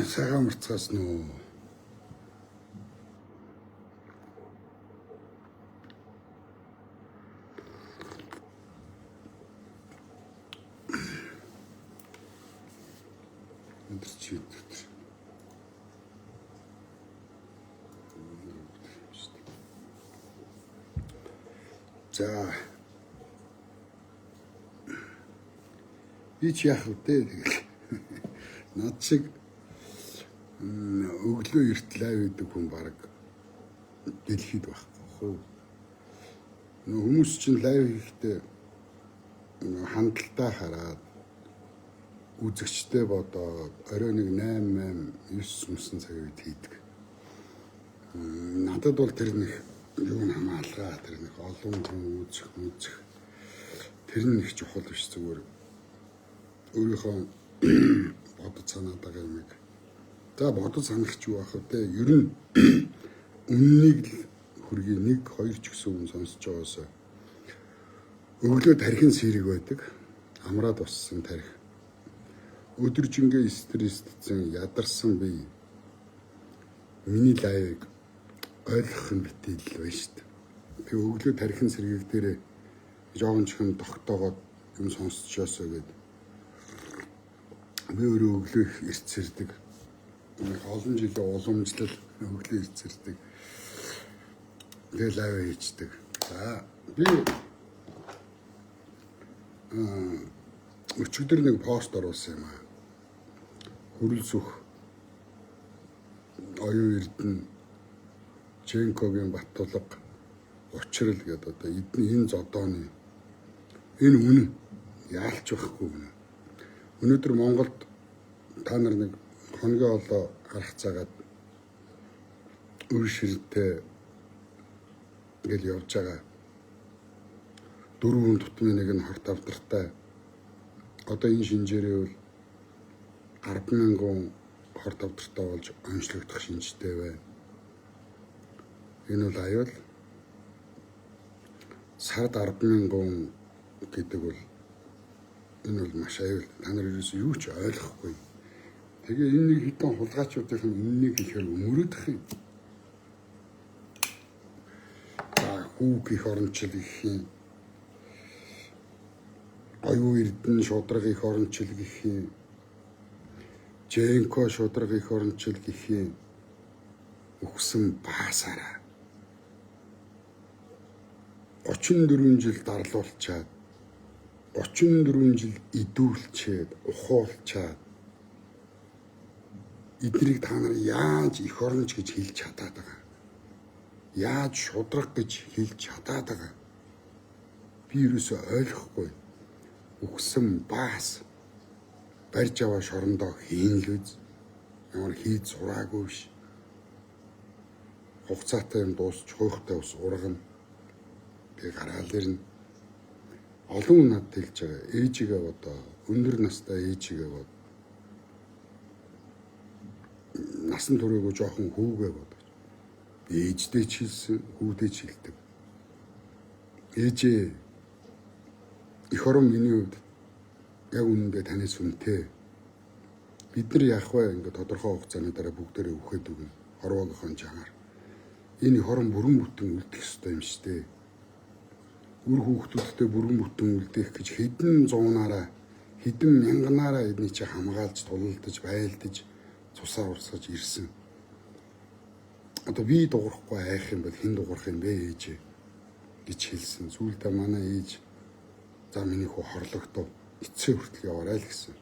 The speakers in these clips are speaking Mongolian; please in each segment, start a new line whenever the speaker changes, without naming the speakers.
Сайхан амарцгаасан уу? Өдөр чи өдөр. За би ч яах вэ тэгэл. Над шиг өглөө эрт live гэдэг хүн баг дэлхийд байхгүй хөө. Нөө хүмүүс чинь live хийхдээ хандлтаа хараад үзэгчтэй бодоод орой нэг 8 8 9 мөсөн цаг үед хийдэг. Надад бол тэр нэг юу н хамаалгаа тэр нэг олон хүн үзэх мүзэх тэр нь их чухал биш, зүгээр өөрийнхөө бодож санаад байгаа юмыг за бодож санах ч юу ах вэ? Ер нь үннийг л хөргий, нэг хоёр ч гэсэн хүн сонсож байгаасаа. Өглөө тархин сэрэг байдаг. Амраад уссан тархи. Өдөржингөө стресстсэн, ядарсан би миний live ыг ойлгох нь битгий л байна шүү дээ. Би өглөө тархин сэргийг дээр жоохон чихэн тогтоогоод юм сонсчоосоо гээд би өөрөө өглөө их эрт сэрдэг. Олон жилийн уламжлал өглөө эрт сэрдэг. Тэгээ live хийчдэг. За би өчигдөр нэг пост оруулсан юм аа. Хүрэлсүх оюун эрдэнэ Ченкогийн Баттулга учрал гэдэг одоо эдний энэ зодооны энэ үнэн яалч байхгүй үнэн. Өнөөдөр Монголд та нар нэг хоногийн олоо харах цагаад үр ширтэй ингээл явж байгаа. Дөрвөн тутмын нэг нь хорт авдартай. Одоо энэ шинжээрээ бол 10,000 хорт авдартай болж онцлогдох шинжтэй байна. Энэ бол аюул. Сард 10,000 гэдэг бол энэ бол маш аюул. Та нар ерөөсөө юу ч ойлгохгүй. Тэгээ энэ нэг хэдэн хулгайчуудын үннийг хэлэхээр өмөрөдөх юм. За хүүг их орончил гэх юм. Оюун эрдэнэ шудраг их орончил гэх юм. Жэнко шудраг их орончил гэх юм. Өгсөн баасаараа 34 жил дарлуулчаад 34 жил идүүлчээд ухуулчаад эднийг та нар яаж эх оронч гэж хэлж чадаад байгаа? Яаж шудраг гэж хэлж чадаад байгаа? Би юусоо ойлгохгүй. Үхсэн баас барьж аваа шорондоо хийн л үз. Ямар хийж сураагүй биш. Хугацаатай юм дуусч хойхтой ус ургана. Би гараал ирнэ. Олон хүн надад хэлж байгаа. Ээжигээ бодоо. Өндөр настай ээжигээ бод. Насан туршаагүй жоохон хүүгээ бод. Ээждээ ч хэлсэн, хүүдээ ч хэлдэг. Ээжээ эх орон миний хувьд яг үнэндээ танаас үнэтэй. Бид нар яах вэ? Ингээд тодорхой хугацааны дараа бүгдээрээ үхээд өгнө. Хорвоогийнхон чангаар. Энэ эх орон бүрэн бүтэн үлдэх ёстой юм шүү дээ. Үр хүүхдүүдтэй бүрэн бүтэн үлдээх гэж хэдэн зуунаараа, хэдэн мянганаараа эдний чи хамгаалж, тулалдаж, байлдаж, цусаа урсгаж ирсэн. Одоо би дуурахгүй айх юм бол хэн дуурах юм бэ ээж гэж хэлсэн. Сүүлдээ манай ээж за миний хүү хорлогдов. Эцсээ хүртэл яваарай л гэсэн.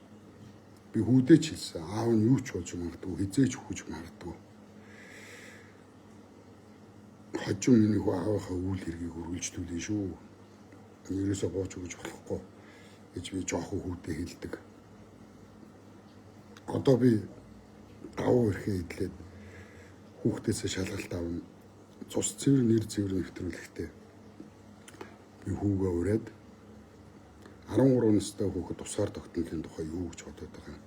Би хүүдээ ч хэлсэн. Аав нь юу ч болж магадгүй, хизээж хүүж магадгүй. Хожим миний хүү аавынхаа үйл хэргийг үргэлжлүүлнэ шүү. Ерөөсөө бууж өгч болохгүй гэж би жоохон хүүдээ хэлдэг. Одоо би давуу эрхээ идлээд хүүхдээсээ шалгалт авна. Цус цэвэр нэр цэвэр нэвтрүүлэхтэй би хүүгээ ураад 13 настай хүүхэд тусгаар тогтнолын тухай юу гэж бодоод байгаа юм.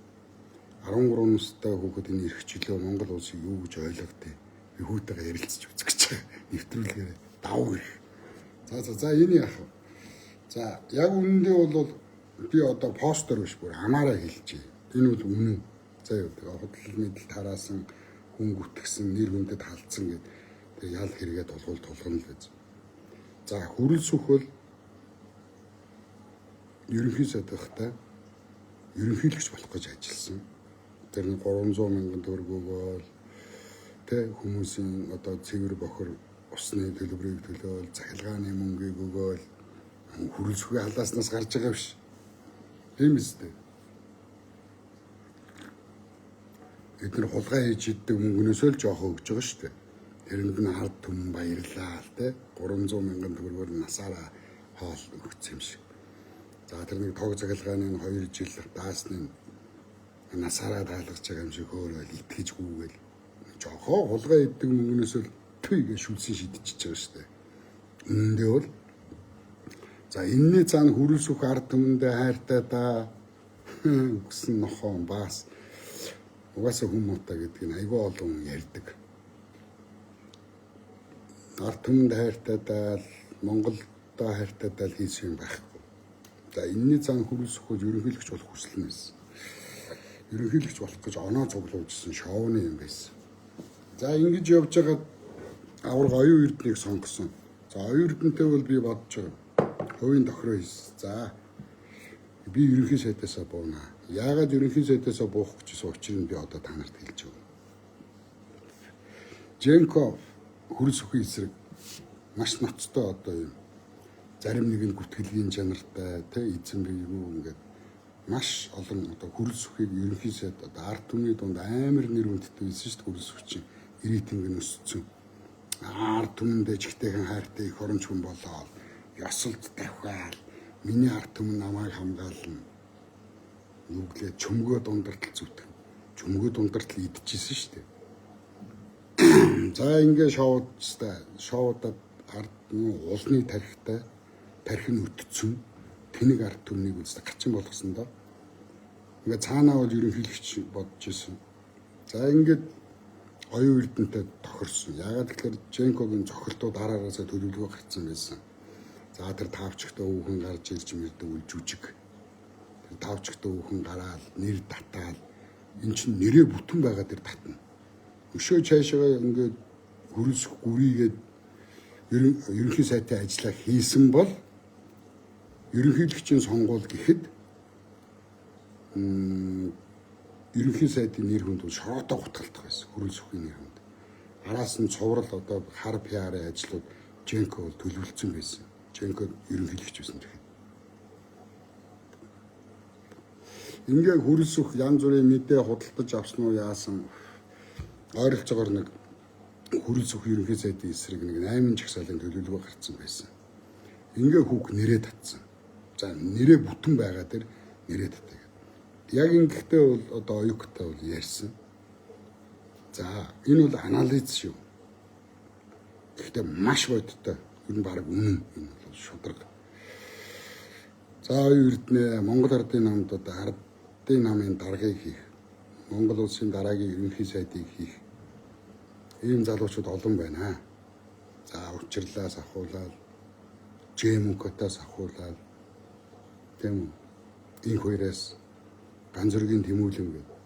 13 настай хүүхэд энэ эрх чөлөө Монгол улсыг юу гэж ойлгодیں۔ Би хүүтэйгээ ярилцаж үзэх гэж байгаа. Нэвтрүүлгээр давуу эрх. За за за энэ яах вэ? За яг үнэндээ бол би одоо постэр биш бүр хамаараа хэлчихье. Энэ бол үнэн. За юу худал мэдэл тараасан, хүн гүтгсэн, нэр хүндэд халдсан гэд тэг ял хэрэгээ тулгуул тулгана л гэж. За хүрэл сүх бол ерөнхий сайд байхдаа ерөнхийлөгч болох гэж ажилласан. Тэр нь 300 мянган төгрөг өгөөл тэ хүмүүсийн одоо цэвэр бохор усны төлбөрийг төлөөл, цахилгааны мөнгийг өгөөл, хүрэл сүхээ халааснаас гарч байгаа биш. Тийм үстэй. Бид нар хулгай хийж иддэг мөнгнөөсөө л жоохоо өгч байгаа шүү дээ. Тэрэнд нь ард түмэн баярлаа л тэ 300 мянган төгрөгөөр насаараа хоол өгсөн юм шиг. За тэр нэг тог захилгааны 2 жил даасны насаараа даалгаж байгаа юм шиг хөөрөөл итгэж гүгээл жоохоо хулгай иддэг мөнгнөөсөө л түй гэж шүлсэн шидчихэж байгаа шүү дээ. Үүндээ бол за энэний цаана хүрэл сүх ард түмэндээ хайртай да гэсэн нохоон бас угаасаа хүн муутай гэдэг нь айгүй олон хүн ярьдаг. Ард түмэнд хайртай даа, Монголдоо хайртай даа хийсэн юм байхгүй. За энэний цаана хүрэл сүх ерөнхийлөгч болох хүсэл нь байсан. Ерөнхийлөгч болох гэж оноо цуглуулжсэн шоуны юм байсан. За ингэж явж байгаад аварга оюун эрднийг сонгосон. За оюун эрдэнтэй бол би бодож байгаа. Хувийн тохироо хийсэн. За би ерөнхий сайдаасаа буунаа. Яагаад ерөнхий сайдаасаа буух гэжсэн учрыг би одоо та нарт хэлж өгнө. Женко хүрэл сүхийн эсрэг маш ноцтой одоо юм зарим нэг нь гүтгэлгийн чанартай тэ эзэн бийгүү ингээд маш олон одоо хүрэл сүхийг ерөнхий сайд одоо ард түмний дунд амар нэр хүндтэй байсан шүү дээ. Хүрэл сүх чинь рейтинг нь өссөн. Ард түмэндээ чигтэйхэн хайртай их оронч хүн болоод ёсолд давхиал миний ард түмэн намайг хамгаална. Нүглээ чөмгөө дундартал зүтгэн. Чөмгөө дундартал идчихсэн шүү дээ. За ингээ шоудстай шоудад ард уулны тархитай тархи нь өтцөн тэнэг ард түмнийг үздэг гачин болгосон доо. Ингээ цаанаа бол ерөнхийлөгч бодож исэн. За ингээд оюун эрдэнтэй тохирсон. Яагаад гэхээр Женкогийн цохилтууд араараасаа төлөвлөгөө гарцсан байсан. За тэр таавчигтай өвхөн гарч ирж мэрдэг үл жүжиг. Тэр таавчигтай өвхөн гараал нэр татаал эн чинь нэрээ бүтэн байгаа тэр татна. Өшөө цаашаа ингээд хөрөлсөх гүрийгээд ерөнхий сайтай ажиллаа хийсэн бол ерөнхийлөгчийн сонгуул гэхэд ерөнхий сайдын нэр хүнд бол шороотой гутгалтах байсан. Хөрөл сүхийн нэр хүнд. Араас нь цуврал одоо хар PR-ын ажлууд Женко бол төлөвлөсөн байсан. Женко ерөнхийлөгч байсан тэгэхэд. Ингээ хөрөл сүх янз бүрийн мэдээ худалдаж авсан уу яасан ойролцоогоор нэг хөрөл сүх ерөнхий сайдын эсрэг нэг 8 жагсаалын төлөвлөгөө гарцсан байсан. Ингээ хүүк нэрээ татсан. За нэрээ бүтэн байгаа тэр нэрээ татдаг. Яг ингэхдээ бол одоо оюуктай бол ярьсан. За энэ бол анализ шүү. Гэхдээ маш бодиттой. Ер нь баг үнэн энэ бол шударга. За оюун эрдэнэ Монгол ардын намд одоо ардын намын даргаыг хийх, Монгол улсын дараагийн ерөнхий сайдыг хийх ийм залуучууд олон байна. За учирлаас ахуулаад, Жэмкотоос ахуулаад, тийм үү? Инх хоёроос ганц зүргийн тэмүүлэн гэдэг.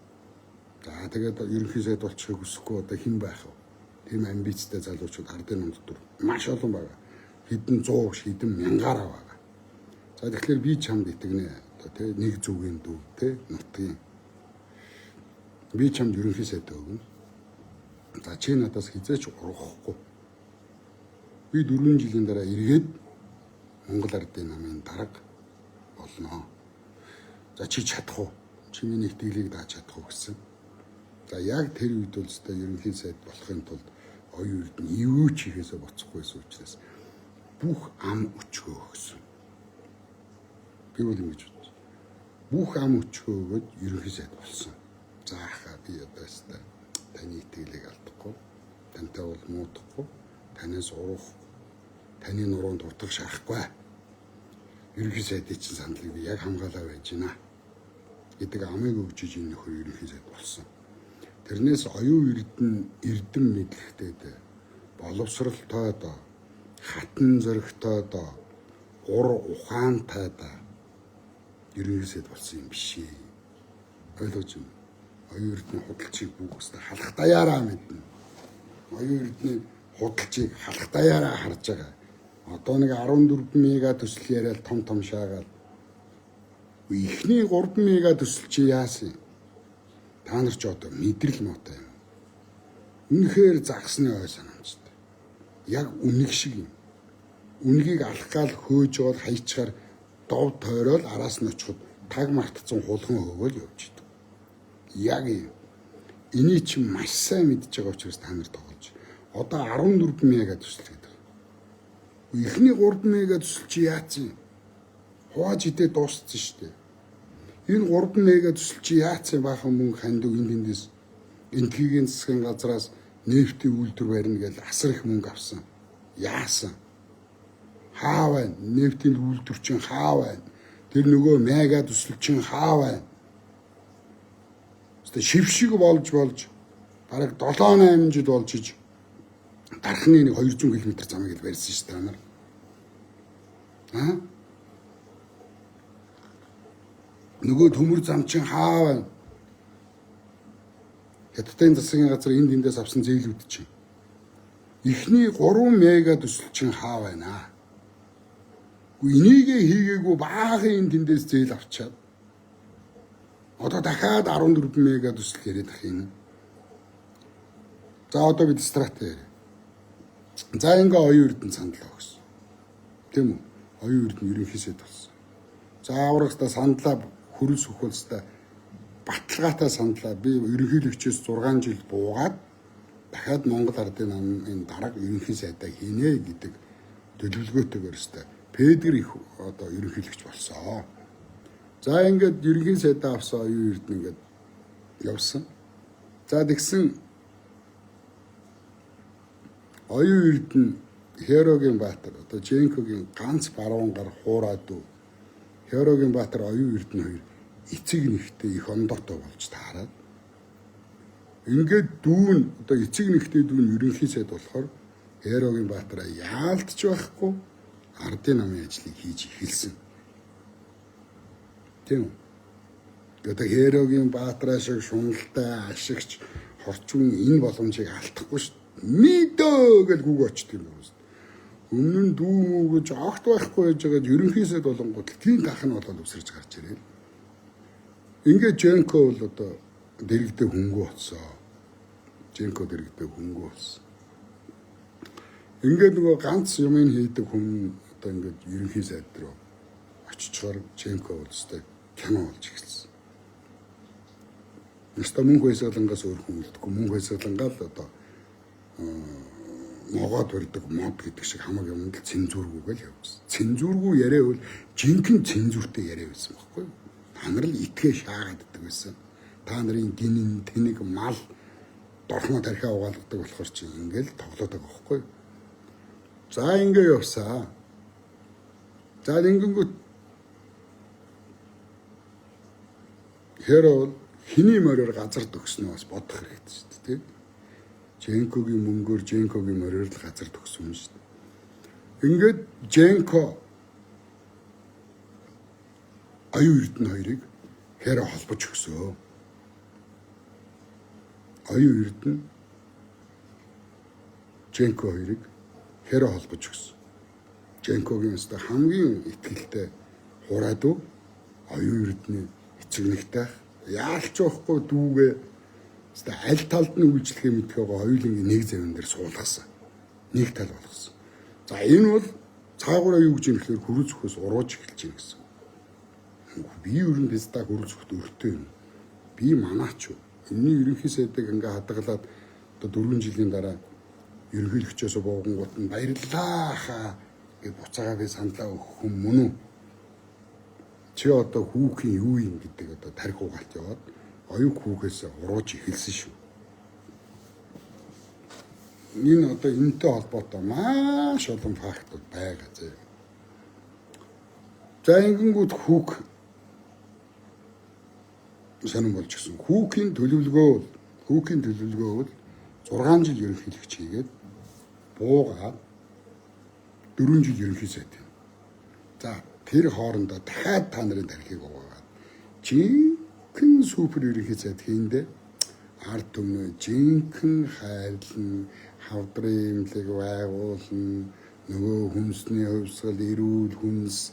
За тэгээд ерөнхий сайд болчихыг хүсэхгүй одоо хэн байх вэ? Тийм амбицтай залуучууд ардын намд дотор маш олон байгаа. Хэдэн 100 биш хэдэн мянгаараа байгаа. За тэгэхээр би чамд итгэнэ. Одоо тэ нэг зүгийн дүү тэ нутгийн. Би чамд ерөнхий сайд өгнө. За чи надаас хизээч ургахгүй. Би 4 жилийн дараа эргээд Монгол ардын намын дарга болно. За чи чадах уу? Чи миний итгэлийг дааж чадах уу гэсэн. За яг тэр үед бол өстой ерөнхий сайд болохын тулд оюун эрдэнэ юу ч хийхээсээ боцохгүй байсан учраас бүх ам өчгөө өгсөн. Би бол ингэж бодсон. Бүх ам өчгөө өгөөд ерөнхий сайд болсон. За хаа би одоо өстой таны итгэлийг алдахгүй, тантай бол муудахгүй, танаас урах, таны нуруунд утга шахахгүй. Ерөнхий сайдын чинь саналыг би яг хамгаалаа байж байна гэдэг амыг өгж иж энэ нөхөр ерөнхий сайд болсон. Тэрнээс оюун эрдэнэ эрдэм мэдлэгтэй боловсролтойд, хатан зоригтойд, ур ухаантайд ерөнхий сайд болсон юм биш ээ. Ойлгож байна. Оюун Эрдэнэ худалчийг бүх өстө халах даяараа мэднэ. Оюун Эрдэнэ худалчийг халах даяараа харж байгаа. Одоо нэг 14 мега төсөл яриад том том шаагаад эхний 3 мега төсөл чи яасан? Та нар ч одоо мэдрэл муутай юм. Үнэхээр загсны ой санамжтай. Яг үнэг шиг юм. Үнгийг алах гал хөөж жоод хайчаар дов тойрол араас нь очиход таг мартцсан хулган хөөгөл явж идэг. Яг юм. Энийг чи маш сайн мэдж байгаа учраас та нар тоглож. Одоо 14 мега төсөл гэдэг. Эхний 3 мега төсөл чи яатсан? Хувааж идээ дууссан шүү дээ. Энэ 3 мега төсөл чи яатсан баахан мөнгө хандив энэ тэндээс энтхигийн засгийн газраас нефтийн үйлдвэр барина гэж асар их мөнгө авсан. Яасан? Хаа байна? Нефтийн үйлдвэр чинь хаа байна? Тэр нөгөө мега төсөл чинь хаа байна? Хэвээ шив шиг болж болж бараг 7 8 жил болж иж дархны нэг 200 км замыг л барьсан шүү дээ та нар. Аа? Нөгөө төмөр зам чинь хаа байна? Хятадын засгийн газар энд тэндээс авсан зээлүүд чинь. Эхний 3 мега төсөл чинь хаа байна? Үгүй энийгээ хийгээгүй баахан энд тэндээс зээл авчаад одоо дахиад 14 мега төсөл яриад ах юм. За одоо бид стратеги яриа. За ингээ Оюун Эрдэнэ саналаа өгсөн. Тийм үү? Оюун Эрдэнэ ерөнхий сайд болсон. За аврагтаа саналаа хөрөл сөхөлстэй баталгаатай саналаа би ерөнхийлөгчөөс 6 жил буугаад дахиад Монгол Ардын намын дарга ерөнхий сайдаа хийнэ гэдэг төлөвлөгөөтэйгээр өстэй Педгэр их одоо ерөнхийлөгч болсон. За ингээд ерөнхий сайдаа авсан Оюун Эрдэнэ ингээд явсан. За тэгсэн Оюун Эрдэнэ Херогийн Баатар одоо Женкогийн ганц баруун гар хуураад дүү Херогийн Баатар Оюун Эрдэнэ хоёр эцэг нэгтэй их ондоотой болж таарад. Ингээд дүүн одоо эцэг нэгтэй дүүн ерөнхий сайд болохоор Херогийн Баатараа яалтч байхгүй ардын намын ажлыг хийж эхэлсэн. Тийм үү? Одоо Херогийн Баатраа шиг шуналтай ашигч хорчун энэ боломжийг алдахгүй шүү. Мэдөө гэж гүг очдөг юм байна. Өмнө нь дүү мүү гэж огт байхгүй байж байгаад ерөнхий сайд болонгууд тийм тах нь болоод өсөрч гарч ирээ. Ингээд Женко бол одоо дэрэгдээ хөнгөө болсон. Женко дэрэгдээ хөнгөө болсон. Ингээд нөгөө ганц юмыг хийдэг хүн одоо ингээд ерөнхий сайд руу очичоор Женко бол өстой кино болж эхэлсэн. Өстой мөнх баясгалангаас өөр хүн үлдэхгүй. Мөнх баясгалангаа л одоо могоод барьдаг мод гэдэг шиг хамаг юмд л цензургүйгээл явсан. Цензургүй яриа бол жинхэнэ цензуртэй яриа байсан байхгүй юу? Та нар л итгээ шаагаад иддэг байсан. Та нарын гинэн, тэнэг, мал дорхноо тархиа угаалгадаг болохоор чи ингээл тоглоод байгаа байхгүй юу? За ингээ явсаа. За ингэнгүүт Херо бол хиний мориор газар төгснөө бас бодох хэрэгтэй шүү дээ, тийм. Женкогийн мөнгөөр Женкогийн мориор л газар төгсөн юм шүү дээ. Ингээд Женко Оюун Эрдэнэ хоёрыг Херо холбож өгсөө. Оюун Эрдэнэ Женко хоёрыг Херо холбож өгсөн. Женкогийн өстө хамгийн итгэлтэй хураад уу Оюун Эрдэнэ эцэг нэгтэй яалч байхгүй дүүгээ өстө аль талд нь үйлчлэхээ мэдэх байгаа хоёулангийн нэг завин дээр суулгасан. Нэг тал болгосон. За энэ бол цаагаараа юу гэж юм гэхээр хөрөл зүхээс урууж эхэлж байна гэсэн. Би ер нь писта хөрөл зүхт өртөө юм. Би манаач юу. Энэний ерөнхий сайдыг ингээ хадгалаад одоо 4 жилийн дараа ерөнхийлөгчөөс буугангууд нь баярлалаа хаа гэж буцаагаа би саналаа өгөх хүн мөн үү? Чи одоо хүүхийн юу юм гэдэг одоо тарих угаалт яваад оюун хүүхээс урууж эхэлсэн шүү. Энэ одоо энэтэй холбоотой маш олон фактууд байгаа зэ. За ингэнгүүт хүүх сонирн болж гисэн. Хүүхийн төлөвлөгөө бол 6 жил ерөнхийлөгч хийгээд буугаад 4 жил ерөнхий сайд юм. За тэр хоорондоо дахиад та нарын тархийг угаагаад жинхэнэ супер ерөнхий сайд хийндэ Ард түмнээ жинхэнэ хайрлан, хавдрын имлэг байгуулна, нөгөө хүнсний хувьсгал, эрүүл хүнс,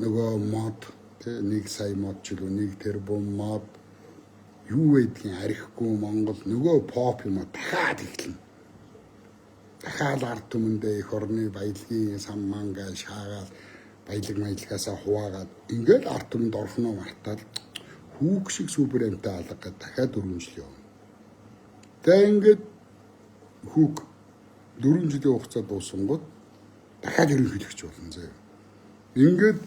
нөгөө мод, тэ 1 сая мод ч илүү 1 тэрбум мод юу байдгийг арихгүй Монгол нөгөө поп юм а дахиад эхэлнэ. Дахиад ард түмэндээ эх орны баялагын сан мангаа шаагаал баялаг маялгаасаа хуваагаад ингээл ард түмэнд орхоноо мартаад хүүг шиг супер амтай алга гад дахиад 4 жил явна. Тэгээ ингээд хүүг 4 жилийн хугацаа дуусангууд дахиад ерөнхийлөгч болно заяа. Ингээд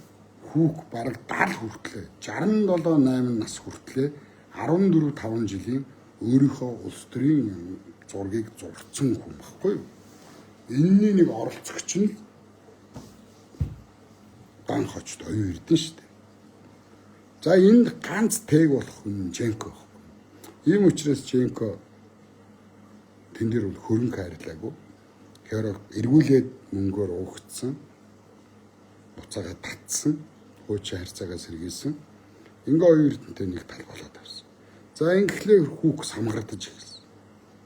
хүүг бараг 70 хүртлээ 67 8 нас хүртлээ 14 5 жилийн өөрийнхөө улс төрийн зургийг зурцсан хүн баггүй юу? Энэний нэг оролцогч нь дан хочд оюун эрдэн шүү дээ. За энд ганц тэг болох хүн Женко байхгүй. Ийм учраас Женко тэн дээр бол хөрөнгө хайрлаагүй. Тэгэхээр эргүүлээд мөнгөөр угтсан. Буцаага татсан. Хуучин харьцаагаа сэргийлсэн. Ингээ оюун эрдэнтэй нэг тал болоод авсан. За ингэхлээр хүүк самгардаж эхэлсэн.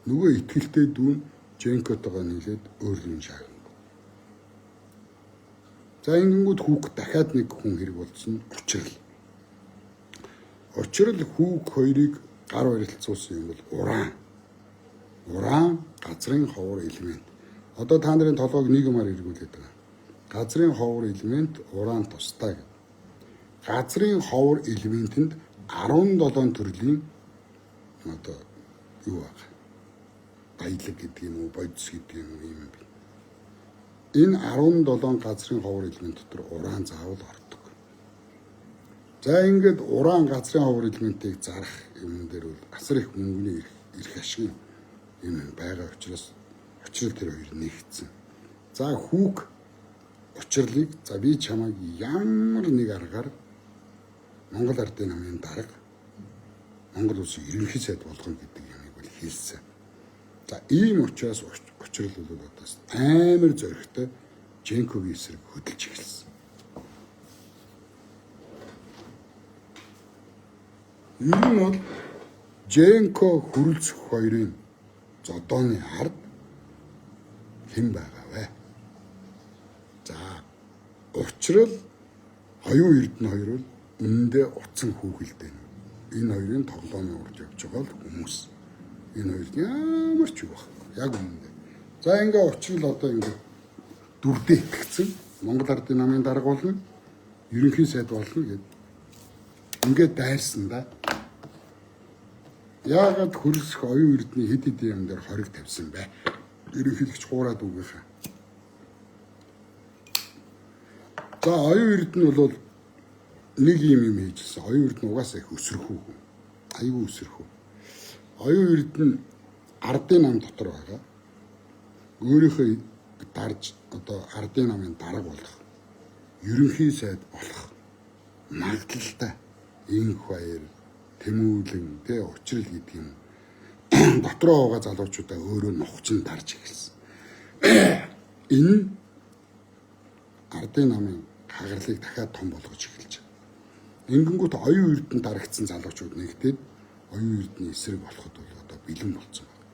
Нөгөө итгэлтэй дүүн Женкотойгоо нийлээд өөр юм шаагна. За ингэнгүүт хүүк дахиад нэг хүн хэрэг болсон учрал. Учрал хүүк хоёрыг гар барилцуулсан юм бол уран. Уран газрын ховор элемент. Одоо та нарын толгойг нэг юмар эргүүлээд байгаа. Газрын ховор элемент уран тустай гэдэг. Газрын ховор элементэнд 17 төрлийн одоо юу баг. Баялаг гэдэг юм уу, бодис гэдэг юм уу юм бэ. Энэ 17 газрын ховор элемент дотор уран заавал ордог. За ингээд уран газрын ховор элементийг зарах юм дээр бол асар их мөнгөний эрх ашиг юм байгаа учраас учрал тэр хоёр нэгдсэн. За хүүк учрлыг за би чамайг ямар нэг аргаар Монгол Ардын намын дарга Монгол улсын ерөнхий сайд болгоно гэдэг юмыг бол хэлсэн. За ийм учраас учрал бол одоо амар зоригтой Женкогийн эсрэг хөдөлж эхэлсэн. Ер нь бол Женко хүрэлцэх хоёрын зодооны ард хэн байгаа вэ? За учрал оюун эрдэнэ хоёр бол үнэндээ утсан хүүхэлдэй. Энэ хоёрын тоглоомын урд явж байгаа л хүмүүс. Энэ хоёр ямар ч юу байхгүй. Яг үнэндээ. За ингээ учрал одоо ингээ дүрдээ итгэцэн Монгол Ардын намын дарга болно. Ерөнхий сайд болно гэд. Ингээд дайрсан да. Яагаад хөрсөх оюун эрдэнэ хэд хэдэн юм дээр хориг тавьсан бэ? Ерөнхийлөгч хуураад үгийнхаа. За оюун эрдэнэ бол нэг юм хийжсэн. Оюун эрдэнэ угаасаа их өсөрхүү хүн. Айгүй өсөрхүү. Оюун эрдэнэ ардын нам дотор байгаа. Өөрийнхөө дарж одоо ардын намын дарга болох, ерөнхий сайд болох магадлалтай инх баяр, тэмүүлэн, тэ учрал гэдэг юм дотроо байгаа залуучуудаа өөрөө нухчин дарж эхэлсэн. Энэ ардын намын хагарлыг дахиад том болгож эхэлж байгаа. Ингэнгүүт оюун эрдэнэ дарагдсан залуучууд нэгдээд оюун эрдэнэ эсрэг болоход бол одоо бэлэн болсон байна.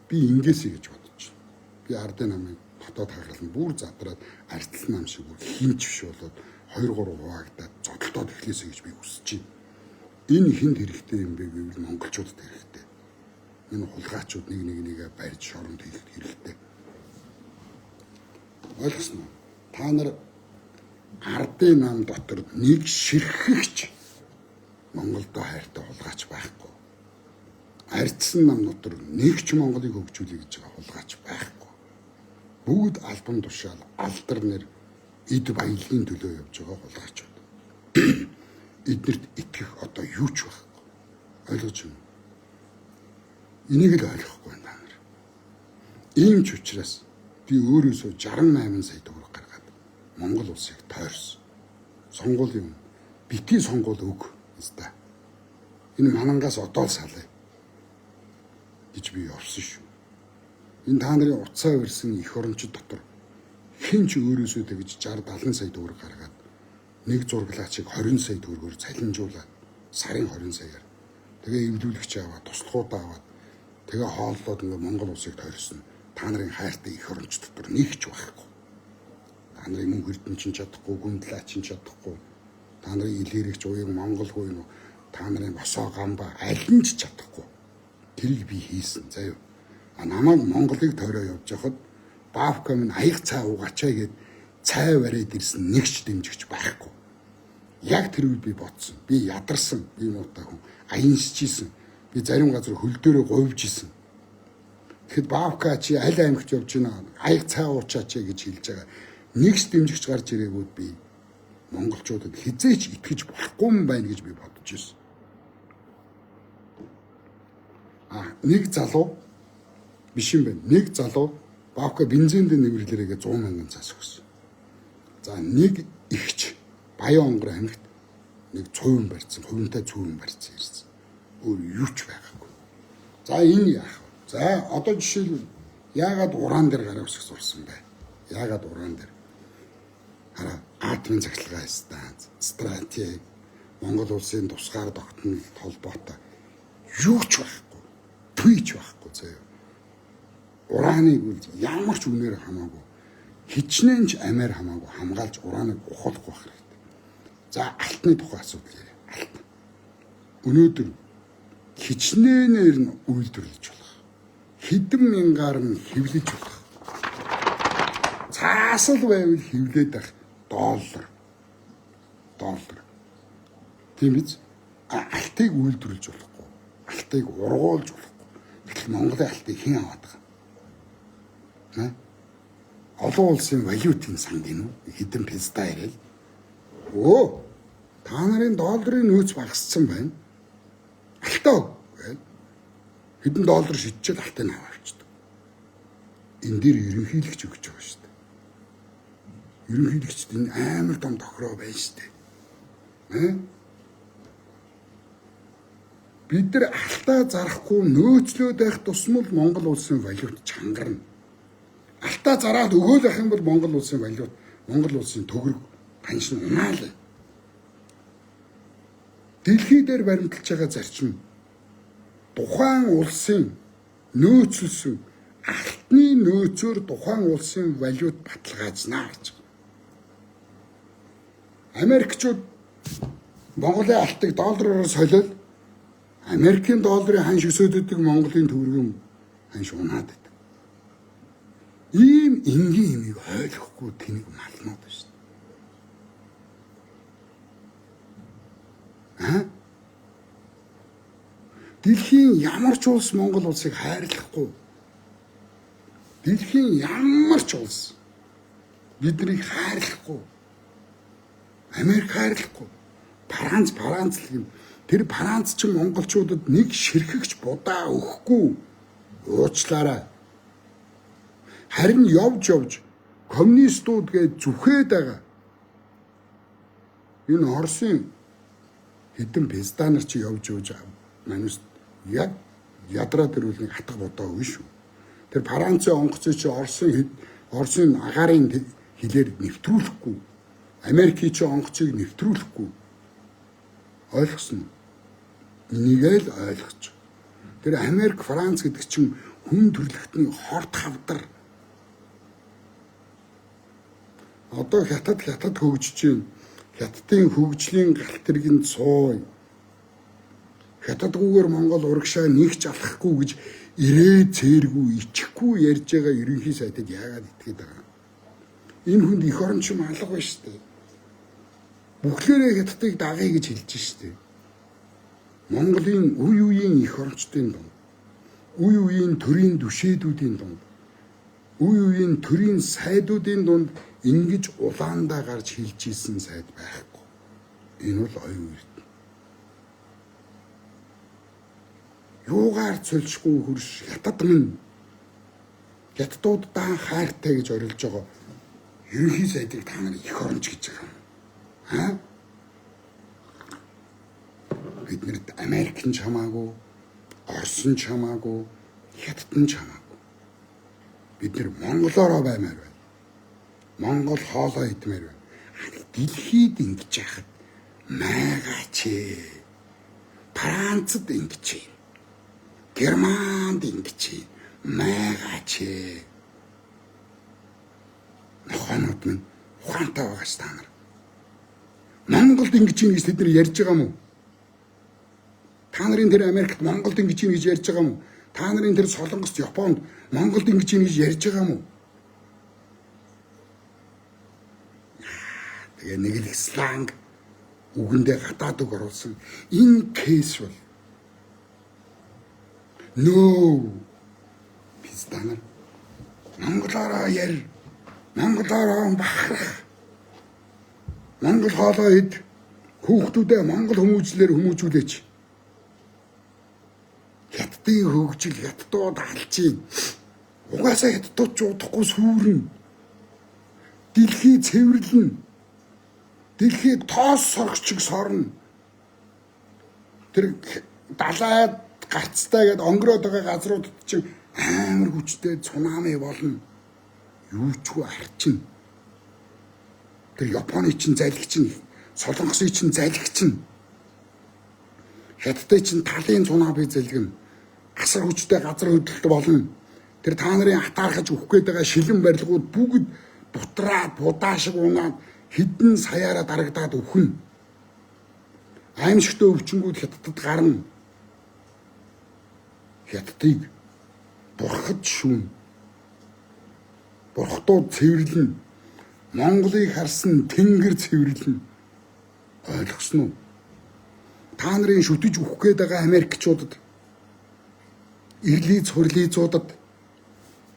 Би ингээсэй гэж бодож байна. Би ардын намын дотоод хагарал нь бүр задраад ардсан нам шиг бүр хинч биш болоод 2 3 хуваагдаад зодолдоод эхлэсэй гэж би хүсэж байна. Энэ хүнд хэрэгтэй юм бэ гэвэл монголчуудад хэрэгтэй. Энэ хулгайчууд нэг нэг нэгээ барьж шоронд хийх хэрэгтэй. Ойлгосноо? Та нар ардын нам дотор нэг ширхэгч Монголдо хайртай хулгайч байхгүй. Ардсан нам дотор нэг ч Монголыг хөгжүүлэе гэж байгаа хулгайч байхгүй. Бүгд албан тушаал, алдар нэр, эд баялагын төлөө явж байгаа хулгайчууд. Эднэрт итгэх одоо юу ч байхгүй. Ойлгож байна уу? Энийг л ойлгохгүй байна та нар. Ийм ч учраас би өөрөөсөө 68 сая төгрөг гаргаад Монгол улсыг тойрсон. Сонгуулийн битгий сонгуул өг өста. Энэ манангаас одоо л салъя гэж би явсан шүү. Энэ та нарын утсаа барьсан эх орончид дотор хэн ч өөрөөсөө тэгж 60 70 сая төгрөг гаргаад нэг зураглаачийг 20 сая төгрөгөөр цалинжуулаад сарын 20 саяар Тэгээ эвлүүлэгч аваад, туслахуудаа аваад тэгээ хооллоод ингээ Монгол улсыг тойрсон. Та нарын хайртай эх оронч дотор нэг ч байхгүй. Та нарын мөнх эрдэнэ чинь чадахгүй, гүндлээ чинь чадахгүй. Та нарын илэрэгч уян Монгол хүү юм уу? Та нарын босоо гамба аль нь ч чадахгүй. Тэрийг би хийсэн заяа. А намайг Монголыг тойроо явж байхад Баавка минь аяг цай угаачаа гэд цай бариад ирсэн нэг ч дэмжигч байхгүй. Яг тэр үед би бодсон. Би ядарсан. Би муутай хүн. Аянсч исэн. Би зарим газар хөл дээрээ говьж исэн. Тэгэхэд Баавка чи аль аймагт явж байна? Аяг цай уучаач гэж хэлж байгаа. Нэг ч дэмжигч гарч ирээгүй би монголчуудад хизээч итгэж болохгүй юм байна гэж би бодож ирсэн. А нэг залуу биш юм байна. Нэг залуу Баавка бензинд нэврлэрээгээ 100 мянган цаас өгсөн. За нэг ихч Баян онгор аймагт нэг цуван барьсан, хувинтай цуван барьсан ирсэн. Өөр юу ч байгаагүй. За энэ яах вэ? За одоо жишээлбэл яагаад уран дээр гараа өсөх сурсан бэ? Яагаад уран дээр? Хараа атомын цахилгаан станц, стратеги, Монгол улсын тусгаар тогтнол холбоотой юу ч байхгүй. Твич байхгүй заяа. Ураныг үл ямар ч үнээр хамаагүй хичнээн ч амиар хамаагүй хамгаалж ураныг ухуулахгүй байх хэрэгтэй. За алтны тухай асуудал яриа. Алт. Өнөөдөр хичнээнээр нь үйлдвэрлэж болох. Хэдэн мянгаар нь хэвлэж болох. Цаасал байвал хэвлээд байх доллар. Доллар. Тийм биз? Алтыг үйлдвэрлэж болохгүй. Алтыг ургуулж болохгүй. Гэтэл Монголын алтыг хэн аваад байгаа юм? Олон улсын валютын сан гинүү хэдэн пизда яриад. Өө та нарын долларын нөөц багассан байна. Алтаа гээл хэдэн доллар шидчихэд алтыг аваа авчдаг. Энэ дээр ерөнхийлөгч өгч байгаа шүү дээ. Ерөнхийлөгчд энэ амар том тохироо байна шүү дээ. Бид нар алтаа зарахгүй нөөцлөөд байх тусмал Монгол улсын валют чангарна. Алтаа зараад өгөөл байх юм бол Монгол улсын валют, Монгол улсын төгрөг ханш нь унаалаа. Дэлхий дээр баримталж байгаа зарчим тухайн улсын нөөцлсөн алтны нөөцөөр тухайн улсын валют баталгаажнаа гэж. Америкчууд Монголын алтыг доллараар солиод Америкийн долларын ханш өсөөд идэг, Монголын төгрөгийн ханш унаад идэг. Ийм энгийн юмыг ойлгохгүй тэнэг малнууд байна шүү дээ. Аа? Дэлхийн ямар ч улс Монгол улсыг хайрлахгүй. Дэлхийн ямар ч улс биднийг хайрлахгүй. Америк хайрлахгүй. Франц л юм. Тэр Франц ч монголчуудад нэг ширхэгч будаа өгөхгүй. Уучлаарай. Харин явж явж коммунистууд гэж зүхээд байгаа. Энэ Оросын хэдэн пизда нар чи явж явж манус яг ядраа дэрүүл нэг хатга будаа өгнө шүү. Тэр Францын онгоцыг чи Оросын агаарын хилээр нэвтрүүлэхгүй. Америкийн чи онгоцыг нэвтрүүлэхгүй. Ойлгосон уу? Энийг л ойлгож. Тэр Америк, Франц гэдэг чинь хүн төрөлхтний хорт хавдар. Одоо хятад хөгжиж байна. Хятадын хөгжлийн галт тэргэнд сууй. Хятадгүйгээр Монгол урагшаа нэг ч алхахгүй гэж ирээ цээргүй ичихгүй ярьж байгаа ерөнхий сайдад яагаад итгээд байгаа юм? Энэ хүнд эх орон ч юм алга байна шүү дээ. Бүхлээрээ хятадыг дагъя гэж хэлж шүү дээ. Монголын үе үеийн эх орончдын дунд, үе үеийн төрийн түшээдүүдийн дунд, үе үеийн төрийн сайдуудын дунд ингэж улаандаа гарч хэлж ийсэн сайд байхгүй. Энэ бол оюун эрдэнэ. Юугаар цөлшгүй хөрш хятад минь хятадууддаа хайртай гэж орилж байгаа ерөнхий сайдыг та нар эх оронч гэж байгаа юм. Аа? Биднэрт Америк нь ч хамаагүй, Орос нь ч хамаагүй, Хятад нь ч хамаагүй. Бид нар монголоороо баймаар байна. Монгол хоолоо идмээр байна. Дэлхийд ингэж яхад майгаач. Францад ингэж байна. Германд ингэж байна. Майгаач. Нохоонууд минь ухаантай байгаа ш та нар. Монголд ингэж юм гэж тэд нар ярьж байгаа юм уу? Та нарын тэр Америкт Монголд ингэж юм гэж ярьж байгаа юм уу? Та нарын тэр Солонгост, Японд Монголд ингэж юм гэж ярьж байгаа юм уу? Тэгээ нэг л сленг үгэндээ гадаад үг оруулсан. Энэ кейс бол нөө пизданар монголоороо яр, монголоороо бахарх, монгол хоолоо ид, хүүхдүүдээ монгол хүмүүжлэр хүмүүжүүлээч. Хятадын хөгжил, хятадууд алчийн. Угаасаа хятадууд ч удахгүй сүрнэ. Дэлхий цэвэрлэнэ. Дэлхий тоос соргочиг сорно. Тэр далайд гарцтай гэдээ онгороод байгаа газруудад чинь амар хүчтэй цунами болно. Юу ч үгүй арчин. Тэр Японы чинь залгич чинь, Солонгосын чинь залгич чинь, Хятадын чинь талын цунами залгина. Асар хүчтэй газар хөдлөлт болно. Тэр та нарын атаархаж өгөх гээд байгаа шилэн барилгууд бүгд бутраад, будаа шиг унаад хэдэн саяараа дарагдаад үхэн. Аимшигтэй өвчнгүүд Хятадд гарна. Хятадыг бурхад шүүн. Бурхтууд цэвэрлэнэ. Монголыг харсан тэнгэр цэвэрлэнэ. Ойлгосон уу? Та нарын шүтэж өгөх гээд байгаа Америкчуудад, ирли цурлизуудад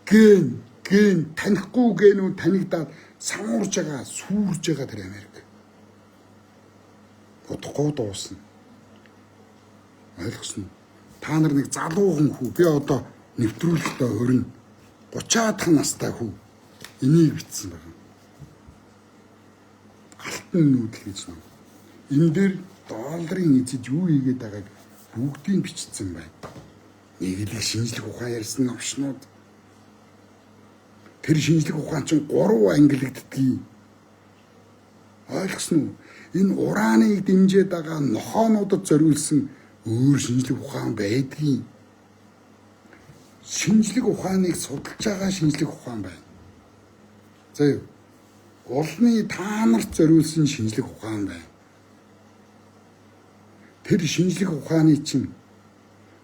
ген ген танихгүй гэнүү танигдаад самуурж байгаа, сүрж байгаа тэр Америк. Удахгүй дуусна. Ойлгосон уу? Та нар нэг залуухан хүү. Би одоо нэвтрүүлэгтээ өрнө. 30-аад настай хүү. Энийг бичсэн байна. Алтан нүүдэл гэж ном. Энэ дээр долларын эзэд юу хийгээд байгааг бүгдийг бичсэн байна. Нэг л шинжлэх ухаан ярьсан новшнууд. Тэр шинжлэх ухаан чинь 3 ангилагддгийг. Ойлгосон уу? Энэ урааныг дэмжиж байгаа нохоонуудад зориулсан өөр шинжлэх ухаан байдгийг. Шинжлэх ухааныг судалж байгаа шинжлэх ухаан байна. За юу? Улны та нарт зориулсан шинжлэх ухаан байна. Тэр шинжлэх ухааны чинь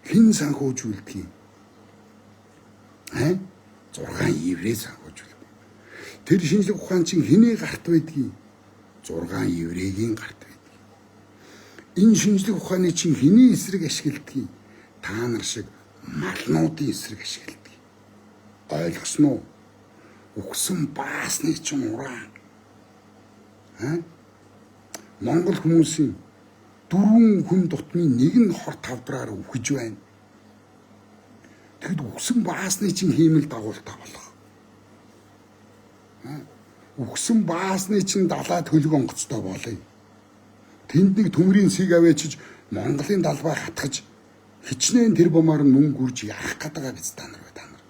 хэн санхүүжүүлдэг юм? 6 еврей санхүүжүүлдэг. Тэр шинжлэх ухаан чинь хэний гарт байдгийг? 6 еврейгийн гарт байдаг. Энэ шинжлэх ухааны чинь хэний эсрэг ашигладгийг? Та нар шиг малнуудын эсрэг ашигладаг. Ойлгосон уу? Үхсэн баасны чинь ураа. Монгол хүмүүсийн 4 хүн дутмын нэг нь хор тавдраар үхэж байна. Тэгэд үхсэн баасны чинь хиймэл дагуултай болох. Үхсэн баасны чинь далаа төлөг онгоцтой болъё. Тэнд нэг төмрийн сийг аваачиж Монголын далбай хатгаж хичнээн тэр бомоор нь мөнгө үрж яах гээд байгаа биз та нар вэ та нар.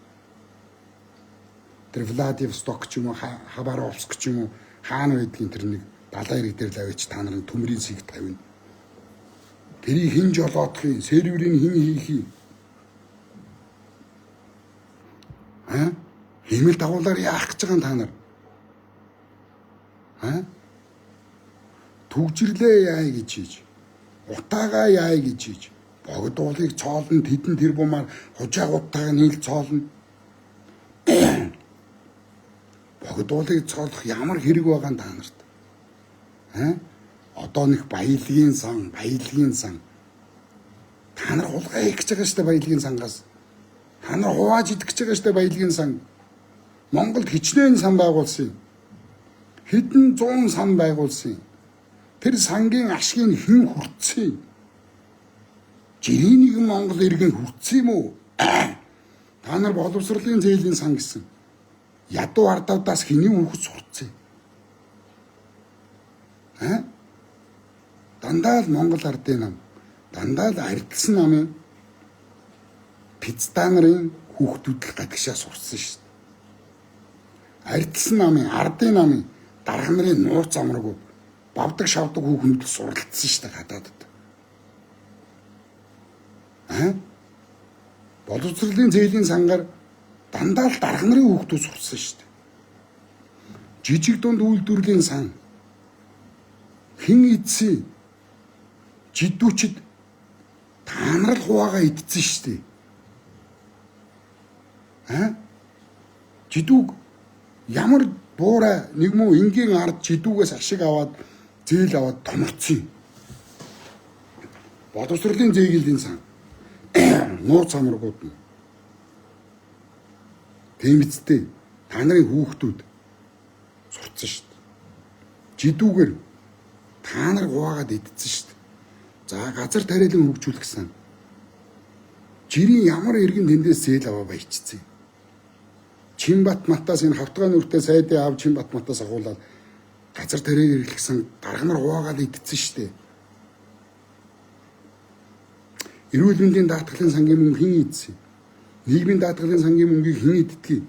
Тэр Владивосток ч юм уу, Хабаровск ч юм уу хаана байдгийг тэр нэг далайн хэрэг дээр л аваач та нарын төмрийн сийг тавина. Тэрийг хэн жолоодох юм? Серверийг хэн хийх юм? Хиймэл дагуулаар яах гэж байгаа юм та нар? Түгжирлээ яая гэж хийж, утаагаа яая гэж хийж, богдуулыг цоолно, тэдэн тэр бумаар хужаагуудтайгаа нийл цоолно. Богдуулыг цоолох ямар хэрэг байгаа юм та нарт? Одоо нэг баялагын сан, баялагын сан. Та нар хулгай хийх гэж байгаа шүү дээ баялагын сангаас. Та нар хувааж идэх гэж байгаа шүү дээ баялагын сан. Монголд хичнээн сан байгуулсан юм. Хэдэн зуун сан байгуулсан юм. Тэр сангийн ашгийг хэн хүртсэн юм? Жирийн нэгэн Монгол иргэн хүртсэн юм уу? Та нар боловсролын зээлийн сан гэсэн. Ядуу ардуудаас хэний хүүхэд сурцсан юм? Дандаа л Монгол ардын нам, дандаа л ардилсан намын пиццда нарын хүүхдүүд л гадагшаа сурсан шүү дээ. Ардилсан намын, ардын намын дарга нарын нууц амрагууд бавдаг шавдаг хүүхнүүд л суралцсан шүү дээ гадаадд. Аа? Боловсролын зээлийн сангаар дандаа л дарга нарын хүүхдүүд сурсан шүү дээ. Жижиг дунд үйлдвэрлэлийн сан хэн идсэн? Жидүүчд та нар л хуваагаа идсэн шүү дээ. Аа? Жидүүг ямар буурай нэг муу энгийн ард жидүүгээс ашиг аваад зээл аваад томорцсон юм. Боловсролын зээлийн сан нууц самаргууд нь тийм үстэй та нарын хүүхдүүд сурцсан шүү дээ. Жидүүгээр та нар хуваагаад идсэн шүү дээ. За газар тариалан хөгжүүлэх сан. Жирийн ямар иргэн тэндээс зээл аваа баяжчихсан. Чинбат матаас энэ хавтгай нүртэй сайдын аав Чинбат матаас агуулаад газар тариалан хэрэглэх сан дарга нар хуваагаад идсэн шүү дээ. Эрүүл мэндийн даатгалын сангийн мөнгө хэн идсэн? Нийгмийн даатгалын сангийн мөнгийг хэн иддгийг?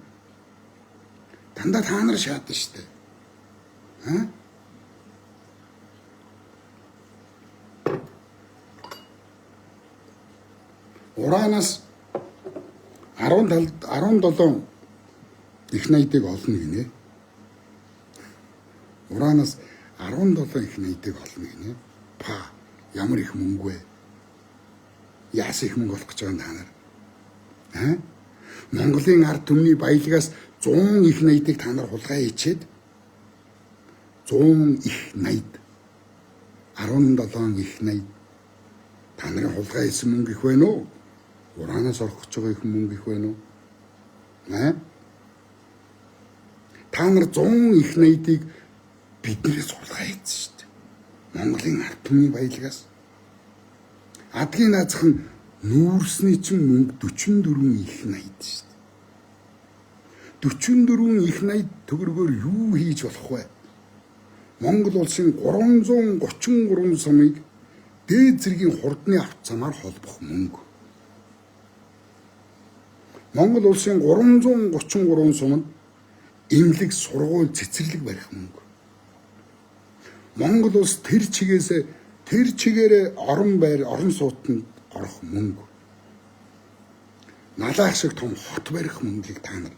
Дандаа та нар шаадаг шүү дээ. Аа? Ураанаас 17 их найдыг олно гинэ. Ураанаас 17 их найдыг олно гинэ. Па ямар их мөнгө вэ? Яасан их мөнгө олох гэж байгаа юм та нар? Аа? Монголын ард түмний баялагаас 100 их найдыг та нар хулгай хийчихэд 100 их найд 17 их найд та нарын хулгай хийсэн мөнгө их байна уу? Ураанаас орох гэж байгаа их мөнгө их байна уу? Аа? Та нар 100 их найдыг биднээс хулгай хийсэн шүү дээ. Монголын ард түмний баялагаас адгийн наазах нь нүүрсний чинь мөнгө 44 их найд шүү дээ. 44 их найд төгрөгөөр юу хийж болох вэ? Монгол улсын 333 сумыг дээд зэргийн хурдны авто замаар холбох мөнгө. Монгол улсын 333 сум нь эмнэлэг, сургууль, цэцэрлэг барих мөнгө. Монгол улс тэр чигээсээ тэр чигээрээ орон байр, орон суутанд орох мөнгө. Налаах шиг том хот барих мөнгийг та нар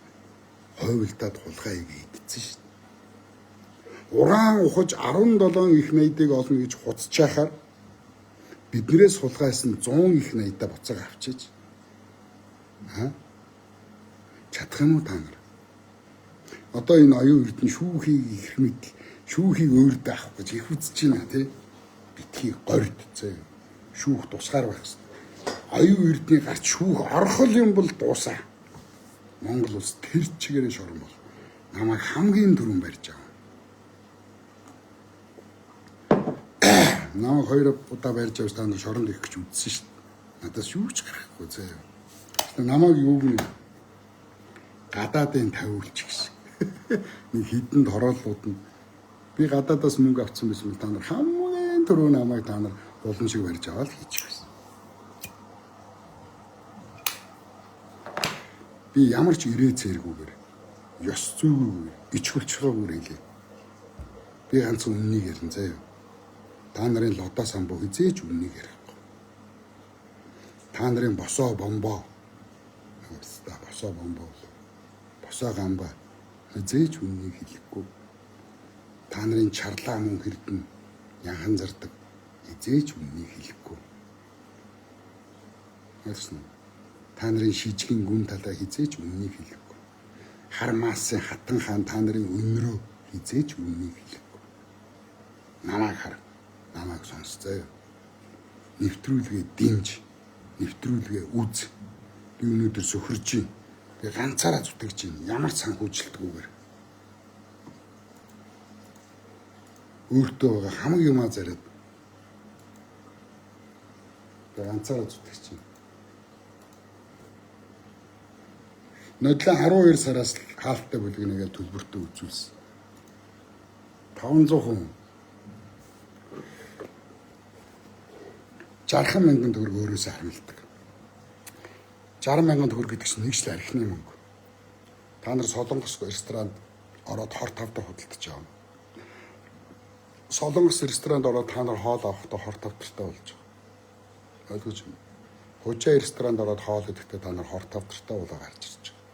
хойволдоод хулгай хийгээд идсэн шүү дээ. Ураан ухаж 17 их найдыг олно гэж хуцчихаар биднээс хулгайсан 100 их найдаа буцаага авчиж. Аа? Чадах юм уу та нар? Одоо энэ оюун эрдэнэ шүүхийг их мэдл шүүхийг өөртөө авах гэж их үзэж байна тий. Битгий горд зөө. Шүүх тусгаар байх хэрэгтэй. Оюун эрдний гарч шүүх орхол юм бол дуусаа. Монгол улс тэр чигээрээ шорон бол. Намайг хамгийн түрүүн барьж аваа. Намайг хоёр удаа барьж авч та нар шоронд их гэж үзсэн шүү дээ. Надаас юу ч гарахгүй зөө. Намайг юу гэнэ? Гадаадын тавиулч гэсэн. Нэг хідэн торооллууд нь би гадаадаас мөнгө авсан байсан бол та нар хамгийн түрүү намайг та нар булан шиг барьж аваад хийчих байсан. Би ямар ч ирээ цэргүүгээр ёс зүйгүүгээр ич хүлчхөөгөр хэлээ. Би ганцхан үннийг ярина заяа. Та нарын лодоо самбуу хизээч үннийг ярихгүй. Та нарын босоо бомбоо. Босоо бомбоо. Босоо гамба хизээч үннийг хэлэхгүй. Та нарын чарлаа мөн хэрдэн янхан зардаг хизээч үннийг хэлэхгүй. Ойлгосон уу? Та нарын шижгэн гүн талаа хизээч үннийг хэлэхгүй. Хармаасын хатан хаан та нарын өнрөө хизээч үннийг хэлэхгүй. Намайг хар, намайг сонс заяа. Нэвтрүүлгээ дэмж, нэвтрүүлгээ үз. Би өнөөдөр сөхөрж байна. Би ганцаараа зүтгэж байна. Ямар ч санхүүжилтгүйгээр. Өөртөө байгаа хамаг юмаа зариад би ганцаараа зүтгэж байна. Нодлон 12 сараас хаалттай бүлгэнийгээ төлбөртөө үзүүлсэн. 500 хүн 60 мянган төгрөг өөрөөсөө харамлдаг. 60 мянган төгрөг гэдэг чинь нэг ч л архины мөнгө. Та нар Солонгос ресторанд ороод хор тавдар худалдаж авна. Солонгос ресторанд ороод та нар хоол авахдаа хор тавдартай болж байгаа. Ойлгож байна. Хужаа ресторанд ороод хоол идэхдээ та нар хор тавдартай болоо гарч ирж байгаа.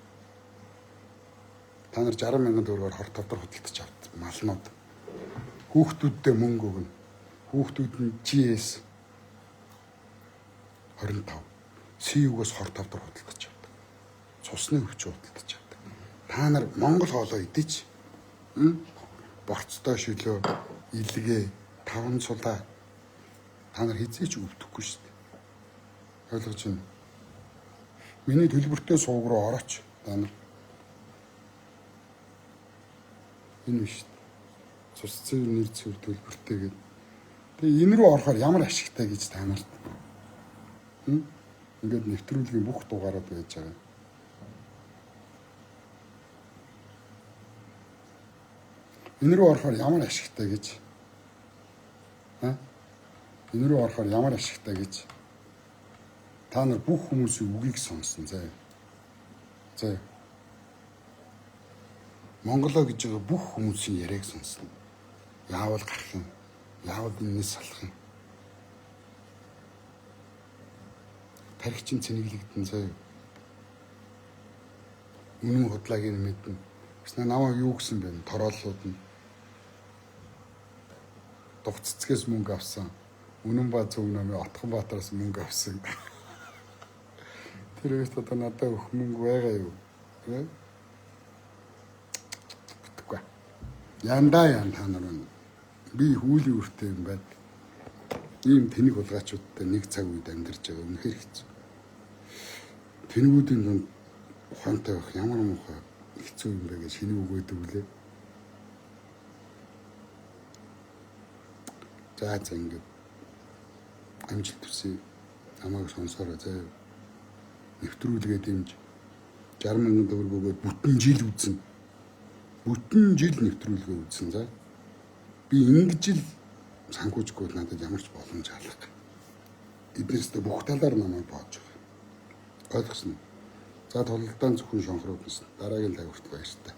Та нар 60 мянган төгрөгөөр хор тавдар худалдаж авт малнууд. Хүүхдүүддээ мөнгө өгнө. Хүүхдүүд нь GS 25 CU-гээс хор тавдар худалдаж авдаг. Цусны өвч худалдаж авдаг. Та нар Монгол хоолоо идэж борцтой шөлөө, илгээ, таван сулаа та нар хэзээ ч өвдөхгүй шүү дээ. Ойлгож байна. Миний төлбөртэй сууг руу орооч та нар. Энэ биш. Цус цэвэр нэр цэвэр төлбөртэй гэдэг. Тэгээ энэ рүү орохоор ямар ашигтай гэж та нарт. Ингээд нэвтрүүлгийн бүх дугаарууд байж байгаа. Энэ рүү орохоор ямар ашигтай гэж. Энэ рүү орохоор ямар ашигтай гэж. Та нар бүх хүмүүсийн үгийг сонсон заяа. Заяа. Монголоо гэж байгаа бүх хүмүүсийн яриаг сонсно. Яавал гарах юм? Яавал энэс салах юм? Тархичин цэнэглэгдэн заяа. Үнэн худлааг нь мэднэ. Гэснэ намайг юу гэсэн бэ? Торооллууд нь дух цэцгээс мөнгө авсан. Үнэн ба зөв намын Отхон Баатараас мөнгө авсан. Тэр үед одоо надад өгөх мөнгө байгаа юу? Бүтэхгүй. Яндаа ян та нар байна. Би хүүлийн үртэй юм байна. Ийм тэнэг хулгайчуудтай нэг цаг үед амьдарч байгаа үнэхээр хэцүү. Тэнэгүүдийн дунд ухаантай байх ямар муухай хэцүү юм бэ гэж хэний өгөөд өглөө. За за ингээд амжилт хүсье. Намайг сонсоорой заяа. Нэвтрүүлгээ дэмж 60 мянган төгрөг өгөөд бүтэн жил үзсэн. Бүтэн жил нэвтрүүлгээ үзсэн за. Би ингэж л санхүүжгүй надад ямар ч боломж алга. Эднээсээ бүх талаар намайг боож байгаа. Ойлгосон уу? За тулалдаан зөвхөн шонхрууднаас дараагийн лайв хүртэл баяртай.